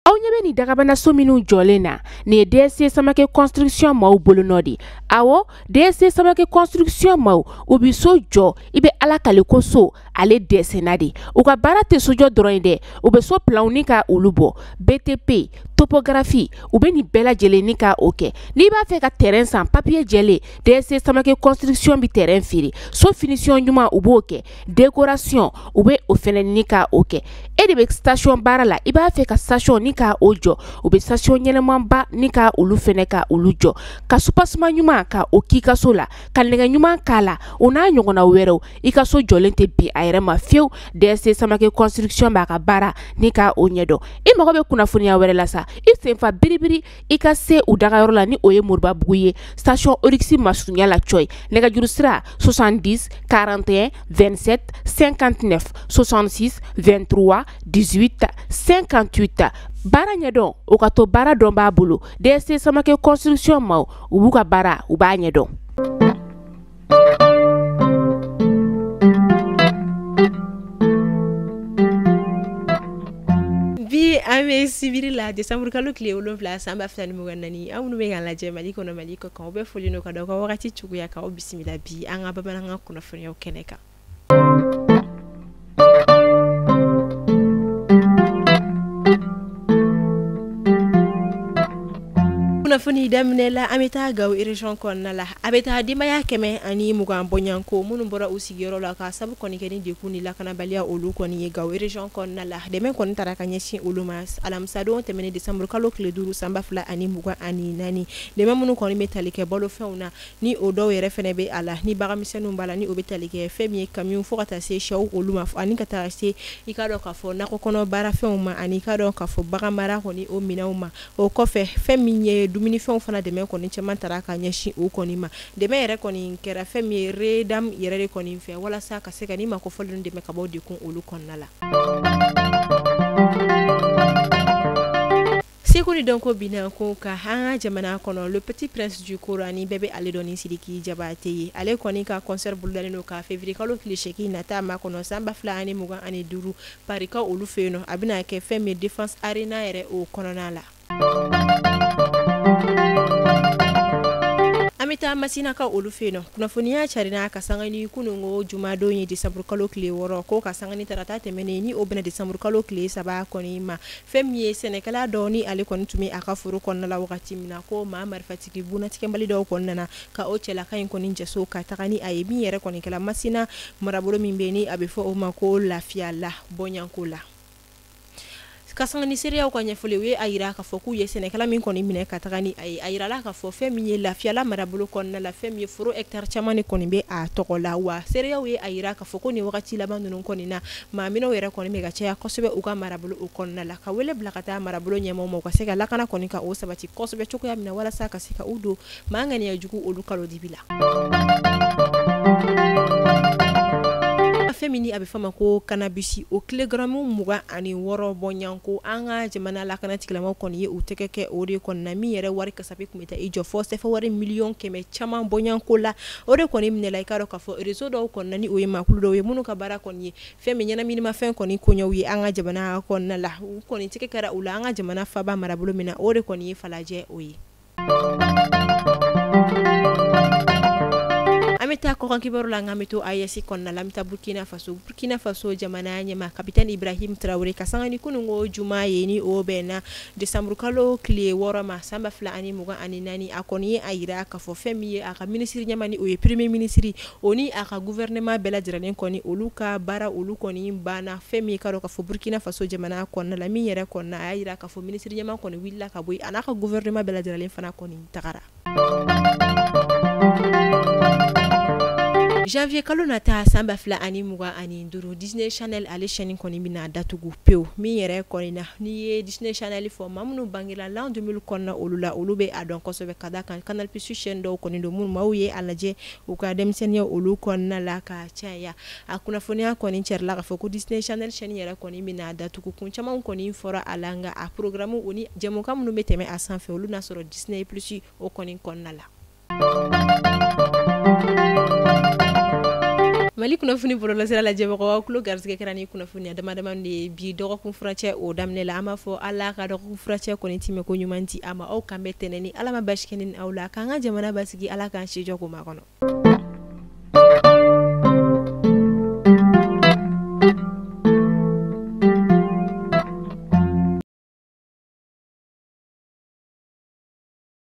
Aw ɲɛ bɛ nin dagabanaso minnu jɔlen na, nin ye DSC Samake construction maaw bolonɔ de. Awɔ, DSC Samake construction maaw, u bɛ so jɔ, i bɛ Ala kale ko so ale dɛsɛnna de. U ka baara tɛ sojɔ dɔrɔn ye dɛ, u bɛ so planw ni ka olu bɔ, BTP, topographie, u bɛ nin bɛɛ lajɛlen ni ka o kɛ. N'i b'a fɛ ka terrain san, papier jɛlen, DSC Samake construction bɛ terrain feere. So finition ɲuman, u b'o kɛ, décoration, u bɛ o fɛnɛ ni ka o kɛ. E de bɛ station baara la, i b'a fɛ ka station ni ka o jɔ, u bɛ station ɲɛnɛmanba ni ka olu fɛnɛ ka olu jɔ, ka soubassement ɲuman ka o k'i ka so la, ka nɛgɛ ɲuman k'a la, o n'a ɲɔgɔnna wɛrɛw. I ka so jɔlen tɛ bin a yɛrɛ ma fiyewu. DSC Samake construction b'a ka baara ni ka o ɲɛdɔn. I mago bɛ kunnafoniya wɛrɛ la sa, i senfa biribiri i ka se u dagayɔrɔ la, ni o ye Moribabugu ye, station Oryx masurunya la cɔyi. Nɛgɛjuru sira 70 41 27 59 66 23 18 58. Baara ɲɛdɔn, o ka to baara dɔn b'a bolo. DSC Samake construction maaw, u b'u ka baara, u b'a ɲɛdɔn. Bi an bɛ sibiri la, décembre kalo tile 7 san 2024. Aw minnu bɛ k'an lajɛ Mali kɔnɔ, Mali kɔ kan, u bɛɛ foli don ka da aw ka wagati cogoya kan. Aw bisimila bi an ka bamanankan kunnafoniyaw kɛnɛ kan. Kunnafoni daminɛ la, an bɛ taa Gawo région kɔnɔna la. A bɛ taa denbaya 120 bɔɲɔgɔnko minnu bɔra u sigiyɔrɔ la ka sabu kɔni kɛ ni degun ni lakanabaliya olu kɔni ye Gawo région kɔnɔna la. Dɛmɛ kɔni taara ka ɲɛsin olu ma alamisadon tɛmɛnen décembre kalo tile 5 san 2024. Dɛmɛ minnu kɔni bɛ tali kɛ balofɛnw na, ni o dɔw yɛrɛ fɛnɛ bɛ a la, ni baganmisɛnninw b'a la, ni o bɛ tali kɛ fɛn min ye kamiw fo ka taa se sɛw olu ma, ani ka taa se i k'a dɔn k'a fɔ nakɔ kɔnɔ baarafɛnw ma, ani i k'a dɔn k'a fɔ bagan mara kɔni o minɛnw ma. O kɔfɛ, fɛn min ye dumunifɛnw fana dɛmɛ kɔni caman taara ka ɲɛsin o kɔni ma. Dɛmɛ yɛrɛ kɔni kɛra fɛn min ye Redam yɛrɛ de kɔni fɛ, walasa ka se ka ni mako fɔlen dɛmɛ ka bɔ degun olu kɔnɔna la. Seko ni dɔnko binna ko ka an ka jamana kɔnɔ, le petit prince du Kora, ni bɛɛ bɛ ale dɔn ni Sidiki Jabate ye. Ale kɔni ka concert bolodalen don ka février kalo tile 8 nata ma kɔnɔ san 2025 Paris ka olu fɛ yen nɔ. A bɛna kɛ fɛn min ye Défense Arena yɛrɛ o kɔnɔna la. An bɛ taa Masina ka olu fɛ yen nɔ. Kunnafoniya carinna ka sanga ni kununko jumadon ye décembre kalo tile 6, ko ka sanga ni tarata tɛmɛnen, ni o bɛnna décembre kalo tile 3 kɔni ma. Fɛn min ye sɛnɛkɛla dɔ ni ale kɔni tun bɛ a ka foro kɔnɔna la wagati min na, ko maa marifatigi bunatigɛbali dɔw kɔni nana ka o cɛlaka in kɔni jaso ka taga ni a ye, min yɛrɛ kɔni kɛla Masina marabolo min bɛ ni a bɛ fɔ o ma ko Lafiyala bɔɲanko la. Ka sanga ni seereyaw ka ɲɛfɔli, u ye a yira k'a fɔ k'u ye sɛnɛkɛla min kɔni minɛ ka taga ni a ye. A yirala k'a fɔ fɛn min ye Lafiyala marabolo kɔnɔna la, fɛn min ye foro hectare caman de kɔni bɛ a tɔgɔ la. Wa seereyaw ye a yira k'a fɔ ko nin wagati laban ninnu kɔni na, maa minɛw yɛrɛ kɔni bɛ ka caya kosɛbɛ u ka marabolo o kɔnɔna la. Ka wele bila ka taa marabolo ɲɛmɔgɔw ma, u ka se ka lakana kɔni ka o sabati kosɛbɛ cogoya min na, walasa ka se ka u don maa ŋaniya jugu olu kalo dibi la. Fɛn min ni a bɛ fɔ ma ko cannabis, o kilogramme 26 bɔɲɔgɔnko, an ka jamana lakana tigilamɔgɔw kɔni ye u tɛgɛ kɛ o de kɔni na, min yɛrɛ wari kasabi tun bɛ taa i jɔ fɔ sɛfɛ wari miliyɔn 100 caman bɔɲɔgɔnko la. O de kɔni minɛla i k'a dɔn k'a fɔ réseau dɔw kɔnɔna, ni o ye maakulu dɔw ye minnu ka baara kɔni ye fɛn min ɲɛnaminimafɛn kɔni koɲɛw ye an ka jamana kɔnɔna la. U kɔni tɛgɛ kɛra u la an ka jamana faba marabolo min na, o de kɔni ye Falajɛ o ye. An bɛ taa kɔkan kibaru la, an bɛ to AES kɔnɔna la. An bɛ taa Burkina Faso. Burkina Faso jamana ɲɛmaa capitaine Ibrahim Traoré ka sanga ni kununko juma ye, ni o bɛnna décembre kalo tile 6 ma san 2024, a kɔni ye a yira k'a fɔ fɛn min ye a ka minisiri ɲɛmaa, ni o ye premier ministre, o ni a ka gouvernement bɛɛ lajɛlen kɔni, olu ka baara olu kɔni banna. Fɛn min ka dɔn k'a fɔ Burkina Faso jamana kɔnɔna la, min yɛrɛ kɔnɔna a y'a yira k'a fɔ minisiri ɲɛmaa kɔni wulila ka bɔ yen, a n'a ka gouvernement bɛɛ lajɛlen fana kɔni tagara. Janvier kalo nata san 2025, Disney Channel ale chaîne kɔni bɛna datugu pewu. Min yɛrɛ kɔni na, n'i ye Disney Channel fɔ, maa minnu bangela l'an 2000 kɔnɔna olu la, olu bɛ a dɔn kosɛbɛ ka da kan Canal Plus chaîne dɔw kɔni don minnu maaw ye a lajɛ u ka denmisɛnninya olu kɔnɔna la ka caya. A kunnafoniya kɔni carila k'a fɔ ko Disney Channel chaîne yɛrɛ kɔni bɛna datugu. Kun caman kɔni fɔra a la, nka a programme o ni jɛmukan minnu bɛ tɛmɛ a sanfɛ, olu n'a sɔrɔ Disney Plus o kɔni kɔnɔna la. Mali kunnafoni bɔlɔlɔsira lajɛbagaw, aw tulo garisɛgɛ kɛra ni kunnafoniya dama dama de ye bi dɔgɔkun furancɛ o daminɛ la. An b'a fɔ Ala ka dɔgɔkun furancɛ kɔni timɛ ko ɲuman di a ma. Aw kan bɛ tɛnɛn ni Ala ma basi kɛ ni aw la, k'an ka jamana basigi, Ala k'an si jɔ k'o makɔnɔ.